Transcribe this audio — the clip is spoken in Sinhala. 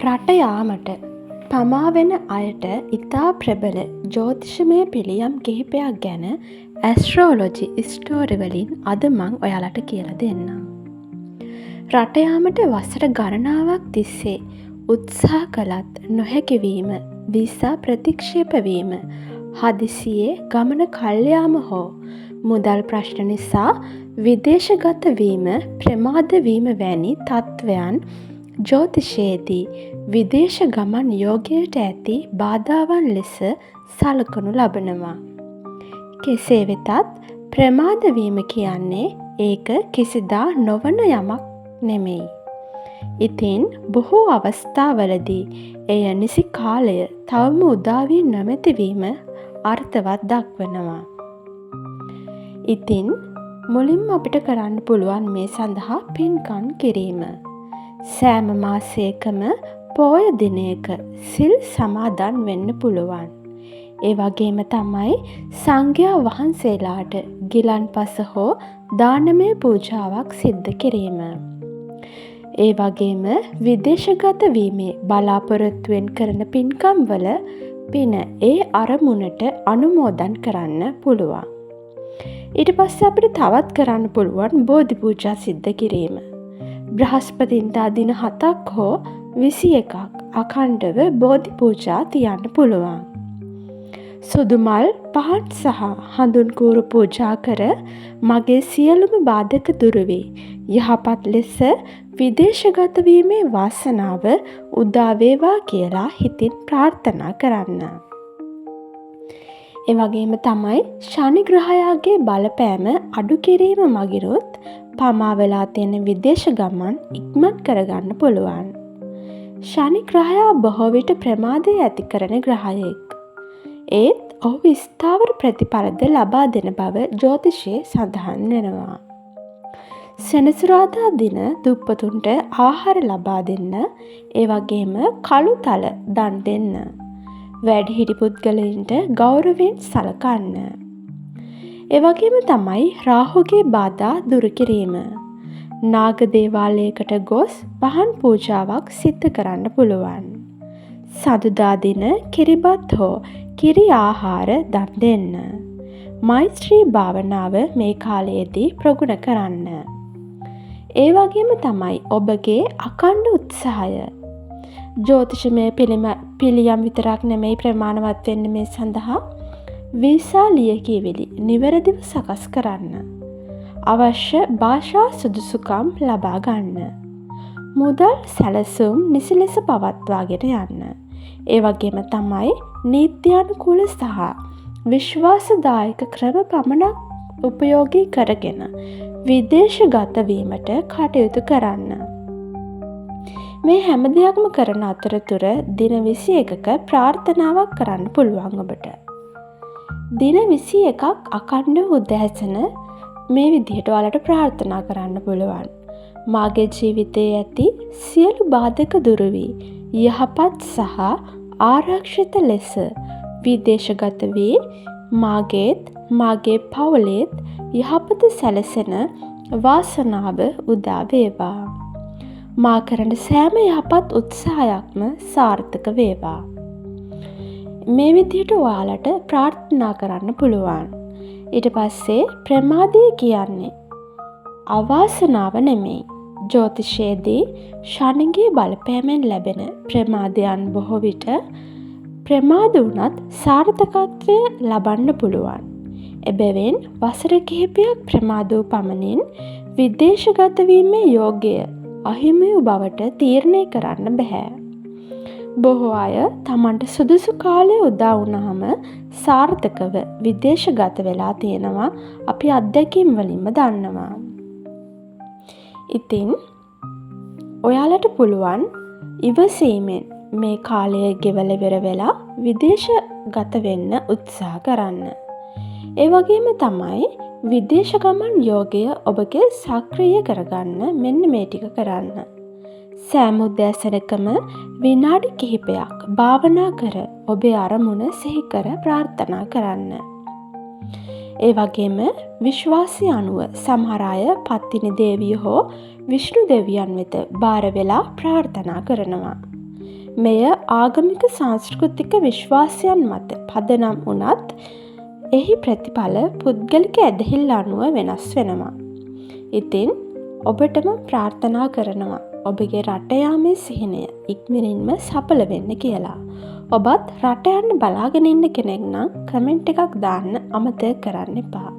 රට යාමට පමා වෙන අයට ඉතා ප්‍රබල ජ්‍යොතිෂමය පිළියම් කිහිපයක් ගැන ඇස්ට්‍රෝලොජි ස්ටෝරි වලින් අද මං ඔයාලට කියලා දෙන්නම්. රට යාමට වසර ගණනාවක් තිස්සේ උත්සාහ කළත් නොහැකි වීම, වීසා ප්‍රතික්ෂේප වීම, හදිසියේ ගමන කල් යාම හෝ මුදල් ප්‍රශ්න නිසා විදේශගත වීම, ප්‍රමාද වීම වැනි තත්ත්වයන් ජ්‍යොතිෂයේදී විදේශ ගමන් යෝගයට ඇති බාධාවන් ලෙස සලකනු ලබනවා. කෙසේ වෙතත් ප්‍රමාද වීම කියන්නේ ඒක කිසිදා නොවන යමක් නෙමෙයි. ඉතින් බොහෝ අවස්ථාවලදී එය නිසි කාලය තවම උදා වී නොමැති වීම අර්ථවත් දක්වනවා. ඉතින් මුලින්ම අපිට කරන්න පුළුවන් මේ සඳහා පින්කම් කිරීම. සෑම මාසයකම පෝය දිනයක සිල් සමාදන් වෙන්න පුළුවන්. ඒ වගේම තමයි සංඝයා වහන්සේලාට ගිලන්පස හෝ දානමය පූජාවක් සිද්ධ කිරීම. ඒ වගේම විදේශගත වීමේ බලාපොරොත්තුවෙන් කරන පින්කම් වල පින ඒ අරමුණට අනුමෝදන් කරන්න පුළුවන්. ඊට පස්සේ අපිට තවත් කරන්න පුළුවන් බෝධි පූජා සිද්ධ කිරීම. බ්‍රහස්පතින්දා දින 7ක් හෝ 21ක් අඛණ්ඩව බෝධි පූජා තියන්න පුළුවන්. සුදු මල් පහන් සහ හඳුන් කූරු පූජා කර මගේ සියලුම බාධක දුරු වී යහපත් ලෙස විදේශගත වීමේ වාසනාව උදා වේවා කියලා හිතින් ප්‍රාර්ථනා කරන්න. ඒ වගේම තමයි ශනි ග්‍රහයාගේ බලපෑම අඩු කිරීම මගිනුත් පමා වෙලා තියෙන විදේශ ගමන් ඉක්මන් කරගන්න පුළුවන්. ශනි ග්‍රහයා බොහෝ විට ප්‍රමාදය ඇති කරන ග්‍රහයෙක්. ඒත් ඔහු ස්ථාවර ප්‍රතිඵලද ලබා දෙන බව ජ්‍යොතිෂයේ සඳහන් වෙනවා. සෙනසුරාදා දින දුප්පතුන්ට ආහාර ලබා දෙන්න, ඒ වගේම කළු තල දන් දෙන්න. වැඩිහිටි පුද්ගලයින්ට ගෞරවයෙන් සලකන්න. ඒ වගේම තමයි රාහුගේ බාධා දුරු කිරීම. නාග දේවාලයකට ගොස් පහන් පූජාවක් සිද්ධ කරන්න පුළුවන්. සඳුදා දින කිරිබත් හෝ කිරි ආහාර දන් දෙන්න. මෛත්‍රී භාවනාව මේ කාලයේදී ප්‍රගුණ කරන්න. ඒ වගේම තමයි ඔබගේ අඛණ්ඩ උත්සාහය. ජ්‍යොතිෂමය පිළියම් විතරක් නෙමෙයි ප්‍රමාණවත් වෙන්නේ මේ සඳහා. වීසා ලියකියවිලි නිවැරදිව සකස් කරන්න. අවශ්‍ය භාෂා සුදුසුකම් ලබා ගන්න. මුදල් සැලසුම් නිසි ලෙස පවත්වාගෙන යන්න. ඒ වගේම තමයි නීත්‍යානුකූල සහ විශ්වාසදායක ක්‍රම පමණක් උපයෝගී කරගෙන විදේශගත වීමට කටයුතු කරන්න. මේ හැම දෙයක්ම කරන අතරතුර දින 21ක ප්‍රාර්ථනාවක් කරන්න පුළුවන් ඔබට. දින 21ක් අඛණ්ඩව උදෑසන මේ විදිහට ඔයාලට ප්‍රාර්ථනා කරන්න පුළුවන්. මාගේ ජීවිතයේ ඇති සියලු බාධක දුරු වී යහපත් සහ ආරක්ෂිත ලෙස විදේශගත වී මාගේත් මාගේ පවුලේත් යහපත සැලසෙන වාසනාව උදා වේවා. මා කරන සෑම යහපත් උත්සාහයක්ම සාර්ථක වේවා. මේ විදිහට ඔයාලට ප්‍රාර්ථනා කරන්න පුළුවන්. ඊට පස්සේ ප්‍රමාදය කියන්නේ අවාසනාව නෙමෙයි. ජ්‍යොතිෂයේදී ශනිගේ බලපෑමෙන් ලැබෙන ප්‍රමාදයන් බොහෝ විට ප්‍රමාද වුණත් සාර්ථකත්වය ලබන්න පුළුවන්. එබැවින් වසර කිහිපයක් ප්‍රමාද වූ පමණින් විදේශගත වීමේ යෝගය අහිමි වූ බවට තීරණය කරන්න බැහැ. බොහෝ අය තමන්ට සුදුසු කාලය උදා වුණාම සාර්ථකව විදේශගත වෙලා තියෙනවා අපි අත්දැකීම් වලින්ම දන්නවා. ඉතින් ඔයාලට පුළුවන් ඉවසීමෙන් මේ කාලය ගෙවලා ඉවර වෙලා විදේශගත වෙන්න උත්සාහ කරන්න. ඒ වගේම තමයි විදේශ ගමන් යෝගය ඔබගේ සක්‍රිය කරගන්න මෙන්න මේ ටික කරන්න. සෑම උදෑසනකම විනාඩි කිහිපයක් භාවනා කර ඔබේ අරමුණ සිහි කර ප්‍රාර්ථනා කරන්න. ඒ වගේම විශ්වාසය අනුව සමහර අය පත්තිනි දේවිය හෝ විෂ්ණු දෙවියන් වෙත භාර වෙලා ප්‍රාර්ථනා කරනවා. මෙය ආගමික සංස්කෘතික විශ්වාසයන් මත පදනම් වුණත්, එහි ප්‍රතිඵල පුද්ගලික ඇදහිල්ල අනුව වෙනස් වෙනවා. ඉතින් ඔබට මම ප්‍රාර්ථනා කරනවා ඔබගේ රට යාමේ සිහිනය ඉක්මනින්ම සඵල වෙන්න කියලා. ඔබත් රට යන්න බලාගෙන ඉන්න කෙනෙක් නම් කමෙන්ට් එකක් දාන්න අමතක කරන්න එපා.